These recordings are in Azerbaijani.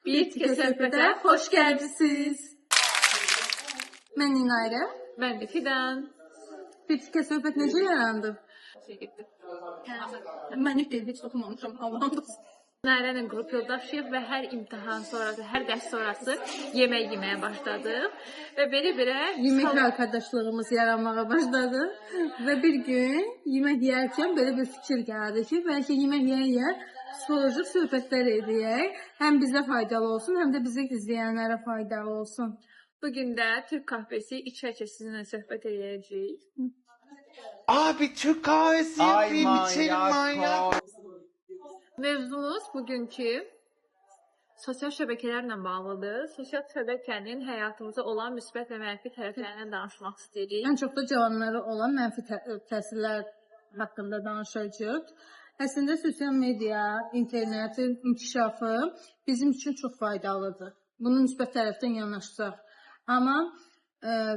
Bir tikə söhbətə xoş gəlmisiniz. Mən İnayra. Mən də Fidan. Bir tikə söhbət necə yarandı? Mən ilk heç oxumamışam, Allahım olsun. Narə ilə qrup yoldaşıyıq və hər imtahan sonrası, hər dərs sonrası yemək yeməyə başladıq və belə-belə Yemək arkadaşlığımız yaranmağa başladı. Və bir gün yemək yeyərkən belə bir fikir gəldi ki, bəlkə yemək yeyə-yeyə psixoloji söhbətlər edək. Həm bizə faydalı olsun, həm də bizi izləyənlərə faydalı olsun. Bu gün də Türk kahvesi içə-içə sizinlə söhbət eləyəcəyik. Abi Türk kahvesi Ay yapayım içelim manyak manyak. Mövzumuz bugünkü sosial şəbəkələrlə bağlıdır. Sosial şəbəkənin həyatımıza olan müsbət və mənfi tərəflərindən danışmaq istəyirik. Ən çox da cavanlara olan mənfi təsirlər haqqında danışacağıq. Əslində sosial media, internetin inkişafı bizim üçün çox faydalıdır. Bunu müsbət tərəfdən yanaşsaq. Amma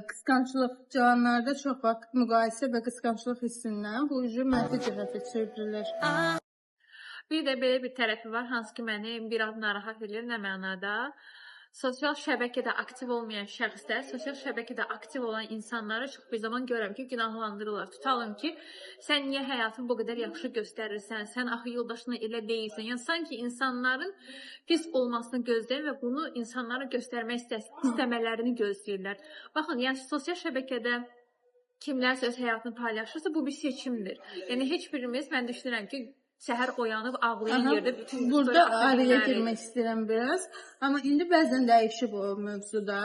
qısqanclıq cavanlarda çox vaxt müqayisə və qısqanclıq hissindən bu cür mənfi cəhətə çevrilir. Bir də belə bir tərəfi var, hansı ki məni biraz narahat edir, nə mənada? Sosial şəbəkədə aktiv olmayan şəxslər, sosial şəbəkədə aktiv olan insanları çox bir zaman görürəm ki, günahlandırırlar. Tutalım ki, sən niyə həyatını bu qədər yaxşı göstərirsən, sən axı yoldaşına elə deyilsən. Yəni sanki insanların pis olmasını gözləyir və bunu insanlara göstərmək istəmələrini gözləyirlər. Baxın, yəni sosial şəbəkədə kimlərsə öz həyatını paylaşırsa, bu bir seçimdir. Yəni heç birimiz, mən düşünürəm ki, səhər oyanıb ağlayan yerdə bütün Burada story ata araya bilmərik. girmək istəyirəm biraz. Amma indi bəzən dəyişib o mövzuda.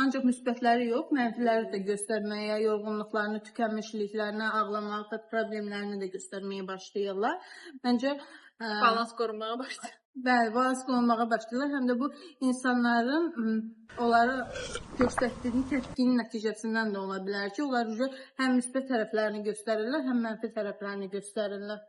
Ancaq müsbətləri yox, mənfiləri də göstərməyə, yorğunluqlarını, tükənmişliklərini, ağlamaqda problemlərini də göstərməyə başlayırlar. Məncə balans qorumağa başlayır. Bəli, balans qorumağa başlayırlar. Həm də bu insanların onlara göstərdiyi tətkinin nəticəsindən də ola bilər ki, onlar həm müsbət tərəflərini göstərirlər, həm mənfi tərəflərini göstərirlər.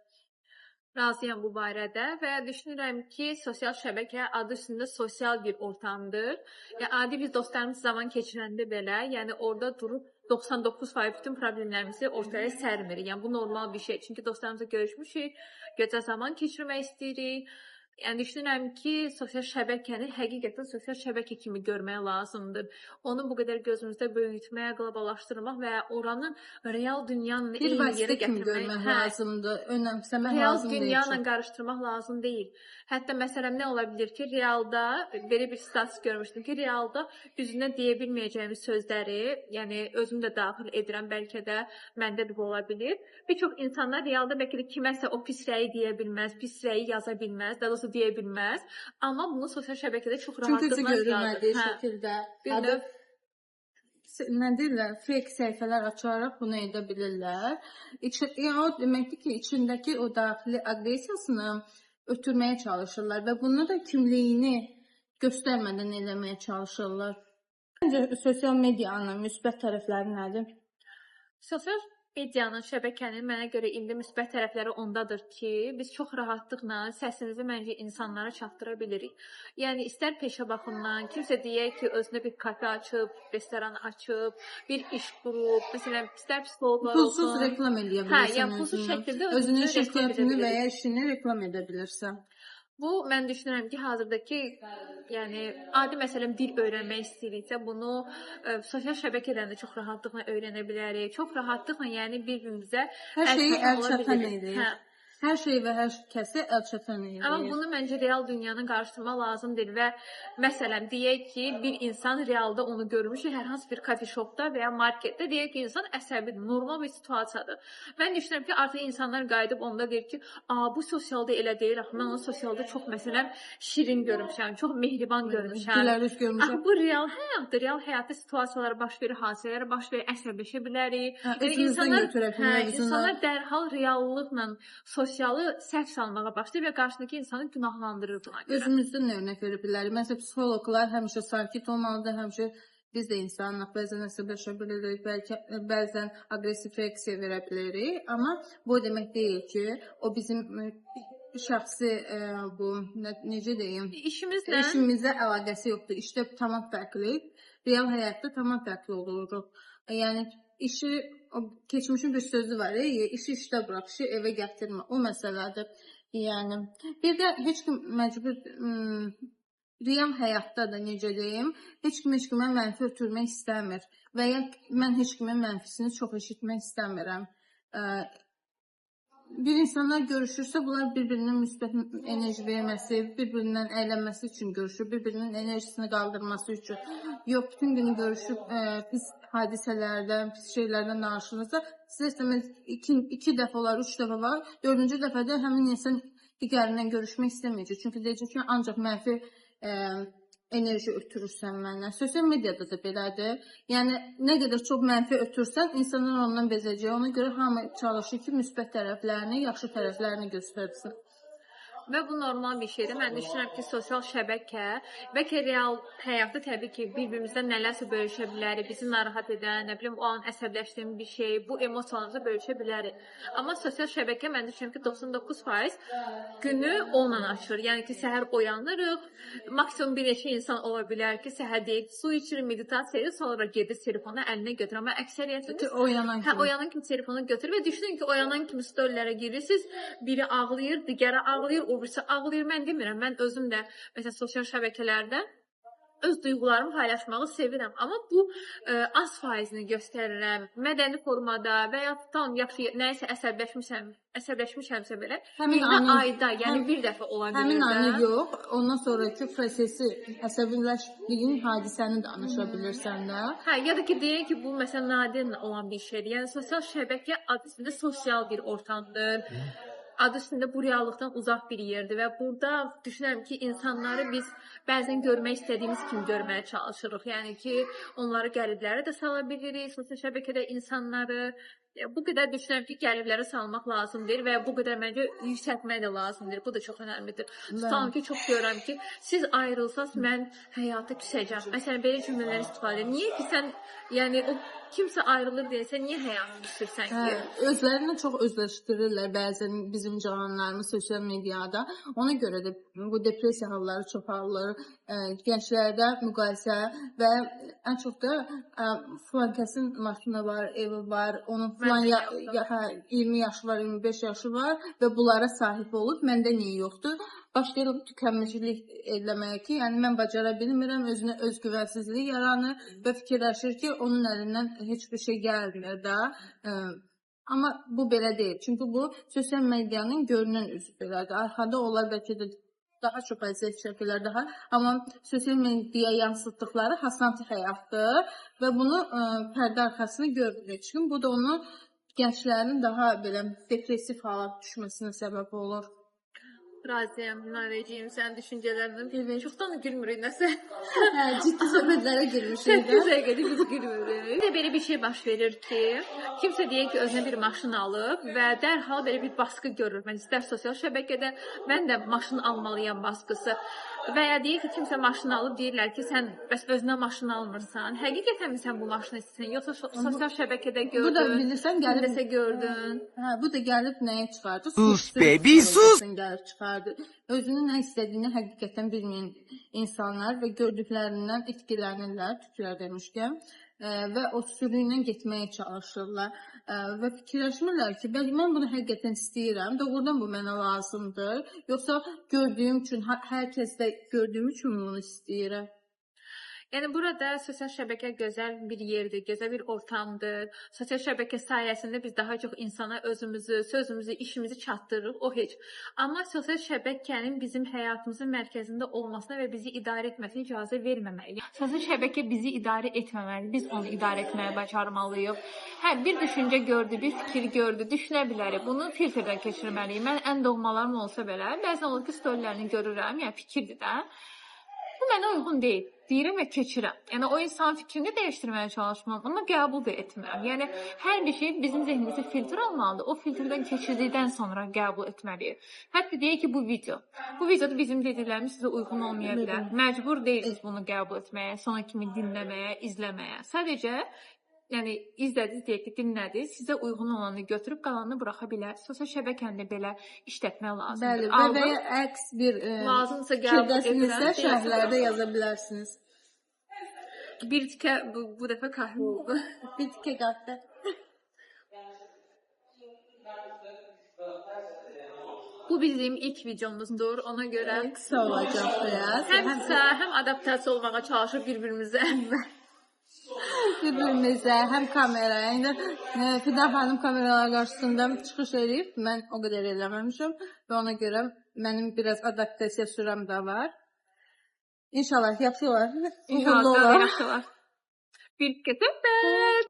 Razıyam bu barədə və düşünürəm ki, sosial şəbəkə adı üstündə sosial bir ortamdır. Yəni adi biz dostlarımız zaman keçirəndə belə, yəni orada durub 99% bütün problemlərimizi ortaya sərmirik. Yəni bu normal bir şey. Çünki dostlarımızla görüşmüşük, gözəl zaman keçirmək istəyirik. Yəni düşünürəm ki, sosial şəbəkəni həqiqətən sosial şəbəkə kimi görmək lazımdır. Onu bu qədər gözümüzdə böyütməyə, qloballaşdırmaq və oranı real dünyanla Bir eyni yerə vasitə kimi gətirmək, görmək lazımdır, önəmsəmək real lazım deyil. dünya ilə qarışdırmaq lazım deyil. Hətta məsələn nə ola bilər ki, realda belə bir status görmüşdüm ki, realda üzünə deyə bilməyəcəyimiz sözləri, yəni özüm də daxil edirəm, bəlkə də məndə də bu ola bilər. Bir çox insanlar realda bəlkə də kiməsə o pis rəyi deyə bilməz, pis rəyi yaza bilməz, daha doğrusu deyə bilməz. Amma bunu sosial şəbəkədə çox Çünki üzü rahatlıqla görünmədiyi yazır. şəkildə Bir adı növ nə deyirlər, fake səhifələr açaraq bunu edə bilirlər. Yəni o deməkdir ki, içindəki o daxili aqressiyasını ötürməyə çalışırlar və bunu da kimliyini göstərmədən eləməyə çalışırlar. Məncə sosial medianın müsbət tərəfləri nədir? Sosial medianın, şəbəkənin mənə görə indi müsbət tərəfləri ondadır ki, biz çox rahatlıqla səsimizi məncə insanlara çatdıra bilirik. Yəni istər peşə baxımından, kimsə deyək ki, özünə bir kafe açıb, restoran açıb, bir iş qurub, məsələn, istər psixoloqlar Pulsuz olsun. reklam eləyə bilirsən. Yəni pulsuz şəkildə özünün özünü reklam edə şirkətini və bilirik. ya işini reklam edə bilirsən. Bu mən düşünürəm ki, hazırdakı, yəni adi məsələn dil öyrənmək istəyiriksə, bunu sosial şəbəkədən də çox rahatlıqla öyrənə bilərik. Çox rahatlıqla, yəni bir-birimizə Hər şeyi əl çatan əl ola çatan bilirik. eləyir. Hə. Hər şeyi və hər kəsi əl çatan eləyir. Amma bunu məncə real dünyanı qarışdırmaq lazım deyil və məsələn deyək ki, bir insan realda onu görmüş, hər hansı bir kafe shopda və ya marketdə, deyək ki, insan əsəbidir, normal bir situasiyadır. Mən düşünürəm ki, artıq insanlar qayıdıb onda deyir ki, "A, bu sosialda elə deyil, axı mən onu sosialda çox məsələn şirin görmüşəm, çox mehriban görmüşəm." Gülər üz görmüşəm. Axı bu real həyatdır. Real həyatda situasiyalar baş verir, hadisələr baş verir, əsəbləşə bilərik. Hə, Yəni özümüzdən götürə bilərik, insanlar dərhal reallıqla sosialı səhv salmağa başlayır və qarşısındakı insanı günahlandırır buna görə. Özümüzdən örnək verə bilərik. Məsələn, psixoloqlar həmişə sakit olmalıdır, həmişə biz də insanıq, bəzən əsəbləşə bilirik, bəlkə bəzən aqressiv reaksiya verə bilirik, amma bu o demək deyil ki, o bizim şəxsi bu necə deyim, İşimizlə işimizə əlaqəsi yoxdur. İşdə tamam fərqli, real həyatda tamam fərqli oluruq. Yəni işi, o keçmişin bir sözü var, işi işdə bırax, işi evə gətirmə. O məsələdir. Yəni bir də heç kim məcbur Real həyatda da necə deyim, heç kim heç kimə mənfi ötürmək istəmir və ya mən heç kimin mənfisini çox eşitmək istəmirəm. Bir insanlar görüşürsə, bunlar bir-birinin müsbət enerji verməsi, bir-birindən əylənməsi üçün görüşür, bir-birinin enerjisini qaldırması üçün. Yox, bütün günü görüşüb pis hadisələrdən, pis şeylərdən danışılırsa, sizə istəməz iki dəfə olar, üç dəfə var. Dördüncü dəfədə həmin insan digərindən görüşmək istəməyəcək. Çünki deyəcək ki, ancaq mənfi enerji ötürürsən məndən. Sosial mediada da belədir. Yəni nə qədər çox mənfi ötürsən, insanlar ondan bezəcək. Ona görə hamı çalışır ki, müsbət tərəflərini, yaxşı tərəflərini göstərsin. Və bu normal bir şeydir. Mən düşünürəm ki, sosial şəbəkə, bəlkə real həyatda təbii ki, bir-birimizdən nələrsə bölüşə bilərik, bizi narahat edən, nə bilim, o an əsəbləşdiyim bir şey, bu emosiyalarımızı bölüşə bilərik. Amma sosial şəbəkə mən düşünürəm ki, 99% günü onunla açır. Yəni ki, səhər oyanırıq, maksimum bir neçə insan ola bilər ki, səhər deyib su içir, meditasiya edir, sonra gedir telefonu əlinə götürür. Amma əksəriyyətimiz oyanan kimi. Hə, oyanan kimi telefonu götürür və düşünün ki, oyanan kimi storylərə girirsiniz, biri ağlayır, digəri ağlayır, o birisi ağlayır. Mən demirəm, mən özüm də məsələn sosial şəbəkələrdə öz duyğularımı paylaşmağı sevirəm, amma bu az faizini göstərirəm. Mədəni formada və ya tam yaxşı nəyisə əsəbləşmişəmsə belə, həmin anı, ayda, yəni bir dəfə ola bilər. Həmin anı yox, ondan sonraki prosesi, əsəbləşdiyin hadisəni danışa bilirsən də. Hə, ya da ki deyək ki, bu məsələn nadir olan bir şeydir. Yəni sosial şəbəkə adı üstündə sosial bir ortamdır. Adı üstündə bu reallıqdan uzaq bir yerdir və burada düşünürəm ki, insanları biz bəzən görmək istədiyimiz kimi görməyə çalışırıq. Yəni ki, onları qəliblərə də sala bilirik, sosial şəbəkədə insanları. Bu qədər düşünürəm ki, qəliblərə salmaq lazım deyil və bu qədər məncə yüksəltmək də lazım deyil. Bu da çox önəmlidir. Tutalım ki, çox görürəm ki, siz ayrılsanız mən həyata küsəcəm. Məsələn, belə cümlələr istifadə edir. Niyə ki, sən, yəni o kimsə ayrılır deyə sən niyə həyatı küsürsən ki? Hə, özlərini çox özləşdirirlər bəzən bizim cavanlarımız sosial mediada. Ona görə də bu depressiya halları çoxalır. Gənclərdə müqayisə və ən çox da filan kəsin maşını var, evi var, onun filan 20 yaşı var, 25 yaşı var və bunlara sahib olub, məndə niyə yoxdur? Başlayır tükənmişlik eləməyə ki, yəni mən bacara bilmirəm, özünə özgüvənsizlik yaranır və fikirləşir ki, onun əlindən heç bir şey gəlmir də. Amma bu belə deyil. Çünki bu sosial medianın görünən üzü belədir. Arxada olar bəlkə də daha çox əziyyət çəkirlər daha, amma sosial mediaya yansıtdıqları hasantı həyatdır və bunu pərdə arxasını görmür heç kim. Bu da onu gənclərin daha belə depressiv hala düşməsinə səbəb olur. Razıyam, Narəciyim, sənin düşüncələrindən. Evet. Çoxdan da gülmürük nəsə. Hə, ciddi söhbətlərə girmişik. 8 dəqiqədir biz gülmürük. Bir də belə bir şey baş verir ki, kimsə deyir ki, özünə bir maşın alıb və dərhal belə bir baskı görür. Mən istər sosial şəbəkədə, mən də maşın almalıyam baskısı. Və ya deyir ki, kimsə maşın alıb, deyirlər ki, sən bəs özünə maşın almırsan. Həqiqətən mi sən bu maşını istəyirsən? Yoxsa sosial şəbəkədə gördün? Bu da bilirsən, gəlib gördün. Hə, bu da gəlib nəyə çıxardı? Sus be, bir sus. Gəlib çıxardı. Özünün nə istədiyini həqiqətən bilməyən insanlar və gördüklərindən etkilənirlər, türklər demişkən, və o sürü ilə getməyə çalışırlar və fikirləşmirlər ki, bəlkə mən bunu həqiqətən istəyirəm, doğrudan bu mənə lazımdır, yoxsa gördüyüm üçün, hər kəsdə gördüyüm üçün bunu istəyirəm. Yəni burada sosial şəbəkə gözəl bir yerdir, gözəl bir ortamdır. Sosial şəbəkə sayəsində biz daha çox insana özümüzü, sözümüzü, işimizi çatdırırıq, o heç. Amma sosial şəbəkənin bizim həyatımızın mərkəzində olmasına və bizi idarə etməsinə icazə verməməliyik. Sosial şəbəkə bizi idarə etməməli, biz onu idarə etməyə bacarmalıyıq. Hə, bir düşüncə gördü, bir fikir gördü, düşünə bilərik. Bunu filtrdən keçirməliyik. Mən ən doğmalarım olsa belə, bəzən olur ki, storylərini görürəm, yəni fikirdir də. Bu mənə uyğun deyil. Deyirəm və keçirəm. Yəni o insanın fikrini dəyişdirməyə çalışmam, amma qəbul da etmirəm. Yəni hər bir şey bizim zehnimizdə filtr olmalıdır. O filtrdən keçirdikdən sonra qəbul etməliyik. Hətta deyək ki, bu video. Bu videoda bizim dediklərimiz sizə uyğun olmaya bilər. Məcbur deyilsiniz bunu qəbul etməyə, sona kimi dinləməyə, izləməyə. Sadəcə yəni izlədiniz, deyək ki, dinlədiniz, sizə uyğun olanı götürüb qalanını buraxa bilər. Sosial şəbəkəni də belə işlətmək lazımdır. Bəli, və ya əks bir lazımsa qəbul edirəm, şərhlərdə yaza bilərsiniz. Bir tikə bu dəfə kahve oldu. Bir tikə kahve. Bu bizim ilk videomuzdur. Ona görə Qısa olacaq biraz. həm qısa, həm adaptasiya olmağa çalışıb bir-birimizə. Bir-birimizə, həm kameraya. İndi Fidan xanım kameralar qarşısında çıxış eləyib. Mən o qədər eləməmişəm və ona görə mənim biraz adaptasiya sürəm də var. İnşallah yaxşı olar. Uğurlu İnşallah olar. yaxşı olar. Bir söhbət.